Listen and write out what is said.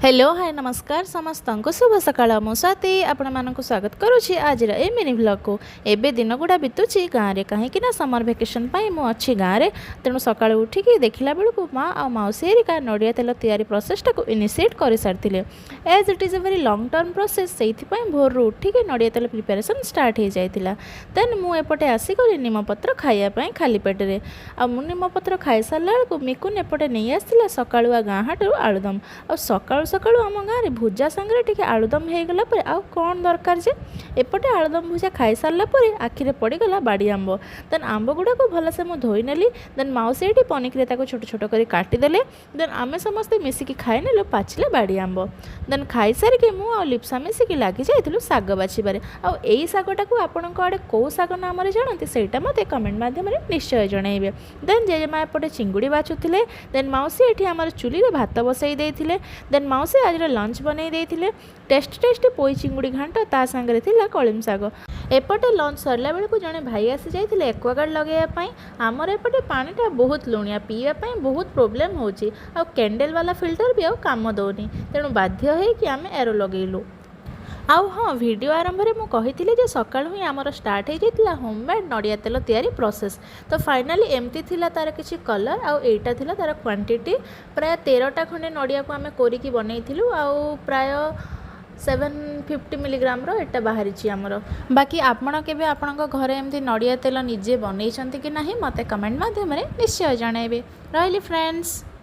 Hello, ହାଏ, ନମସ୍କାର ସମସ୍ତଙ୍କୁ, ଶୁଭ ସକାଳ। ମୁଁ ସ୍ୱାତି, ଆପଣମାନଙ୍କୁ ସ୍ୱାଗତ କରୁଛି ଆଜିର ଏଇ ମିନି ଭ୍ଲଗ୍କୁ। ଏବେ ଦିନଗୁଡ଼ା ବିତୁଛି ଗାଁରେ, କାହିଁକି ନା ସମର ଭେକେସନ୍ ପାଇଁ ମୁଁ ଅଛି ଗାଁରେ। ତେଣୁ ସକାଳୁ ଉଠିକି ଦେଖିଲା ବେଳକୁ ମା ଆଉ ମାଉସୀ ହେରିକା ନଡ଼ିଆ ତେଲ ତିଆରି ପ୍ରୋସେସ୍ଟାକୁ initiate କରିସାରିଥିଲେ। As it is a very long term process, ସେଇଥିପାଇଁ ଭୋରରୁ ଉଠିକି ନଡ଼ିଆ ତେଲ ପ୍ରିପାରେସନ୍ ଷ୍ଟାର୍ଟ ହେଇଯାଇଥିଲା। ଦେନ୍ ମୁଁ ଏପଟେ ଆସିଗଲି ନିମପତ୍ର ଖାଇବା ପାଇଁ ଖାଲି ପେଟରେ। ଆଉ ମୁଁ ନିମପତ୍ର ଖାଇସାରିଲା ବେଳକୁ ମିକୁନ ଏପଟେ ନେଇ ଆସିଥିଲା ସକାଳୁଆ ଗାଁ ହାଟରୁ ଆଳୁଦମ। ଆଉ ସକାଳୁ ସକାଳୁ ଆମ ଗାଁରେ ଭୁଜା ସାଙ୍ଗରେ ଟିକେ ଆଳୁଦମ ହେଇଗଲା ପରେ ଆଉ କ'ଣ ଦରକାର ଯେ? ଏପଟେ ଆଳୁଦମ ଭୁଜା ଖାଇସାରିଲା ପରେ ଆଖିରେ ପଡ଼ିଗଲା ବାଡ଼ି ଆମ୍ବ। ଦେନ୍ ଆମ୍ବ ଗୁଡ଼ାକୁ ଭଲସେ ମୁଁ ଧୋଇନେଲି। ଦେନ୍ ମାଉସୀ ଏଇଠି ପନିକିରେ ତାକୁ ଛୋଟ ଛୋଟ କରି କାଟିଦେଲେ। ଦେନ୍ ଆମେ ସମସ୍ତେ ମିଶିକି ଖାଇନେଲୁ ପାଚିଲା ବାଡ଼ି ଆମ୍ବ। ଦେନ୍ ଖାଇସାରିକି ମୁଁ ଆଉ ଲିପ୍ସା ମିଶିକି ଲାଗି ଯାଇଥିଲୁ ଶାଗ ବାଛିବାରେ। ଆଉ ଏଇ ଶାଗଟାକୁ ଆପଣଙ୍କ ଆଡ଼େ କେଉଁ ଶାଗ ନାମରେ ଜାଣନ୍ତି, ସେଇଟା ମୋତେ କମେଣ୍ଟ ମାଧ୍ୟମରେ ନିଶ୍ଚୟ ଜଣାଇବେ। ଦେନ୍ ଜେଜେମା ଏପଟେ ଚିଙ୍ଗୁଡ଼ି ବାଛୁଥିଲେ। ଦେନ୍ ମାଉସୀ ଏଠି ଆମର ଚୁଲିରେ ଭାତ ବସାଇ ଦେଇଥିଲେ। ଦେନ୍ ମାଉସୀ ଆଜିର ଲଞ୍ଚ ବନେଇ ଦେଇଥିଲେ, ଟେଷ୍ଟି ଟେଷ୍ଟି ପୋଇ ଚିଙ୍ଗୁଡ଼ି ଘାଣ୍ଟ, ତା ସାଙ୍ଗରେ ଥିଲା କଳିମ ଶାଗ। ଏପଟେ ଲଞ୍ଚ ସରିଲା ବେଳକୁ ଜଣେ ଭାଇ ଆସି ଯାଇଥିଲେ ଏକ୍ୱାଗାର୍ଡ଼ ଲଗାଇବା ପାଇଁ। ଆମର ଏପଟେ ପାଣିଟା ବହୁତ ଲୁଣିଆ, ପିଇବା ପାଇଁ ବହୁତ ପ୍ରୋବ୍ଲେମ୍ ହେଉଛି। ଆଉ କ୍ୟାଣ୍ଡେଲ୍ ବାଲା ଫିଲ୍ଟର ବି ଆଉ କାମ ଦେଉନି, ତେଣୁ ବାଧ୍ୟ ହେଇକି ଆମେ ଏରୋ ଲଗେଇଲୁ। ଆଉ ହଁ, ଭିଡ଼ିଓ ଆରମ୍ଭରେ ମୁଁ କହିଥିଲି ଯେ ସକାଳୁ ହିଁ ଆମର ଷ୍ଟାର୍ଟ ହେଇଯାଇଥିଲା ହୋମମେଡ଼୍ ନଡ଼ିଆ ତେଲ ତିଆରି ପ୍ରୋସେସ୍। ତ ଫାଇନାଲି ଏମିତି ଥିଲା ତା'ର କିଛି କଲର୍ ଆଉ ଏଇଟା ଥିଲା ତା'ର କ୍ୱାଣ୍ଟିଟି। ପ୍ରାୟ 13ଟା ଖଣ୍ଡେ ନଡ଼ିଆକୁ ଆମେ କୋରିକି ବନେଇଥିଲୁ ଆଉ ପ୍ରାୟ 750 ମିଲିଗ୍ରାମର ଏଇଟା ବାହାରିଛି ଆମର। ବାକି ଆପଣ କେବେ ଆପଣଙ୍କ ଘରେ ଏମିତି ନଡ଼ିଆ ତେଲ ନିଜେ ବନେଇଛନ୍ତି କି ନାହିଁ, ମୋତେ କମେଣ୍ଟ ମାଧ୍ୟମରେ ନିଶ୍ଚୟ ଜଣାଇବେ। ରହିଲି ଫ୍ରେଣ୍ଡସ୍।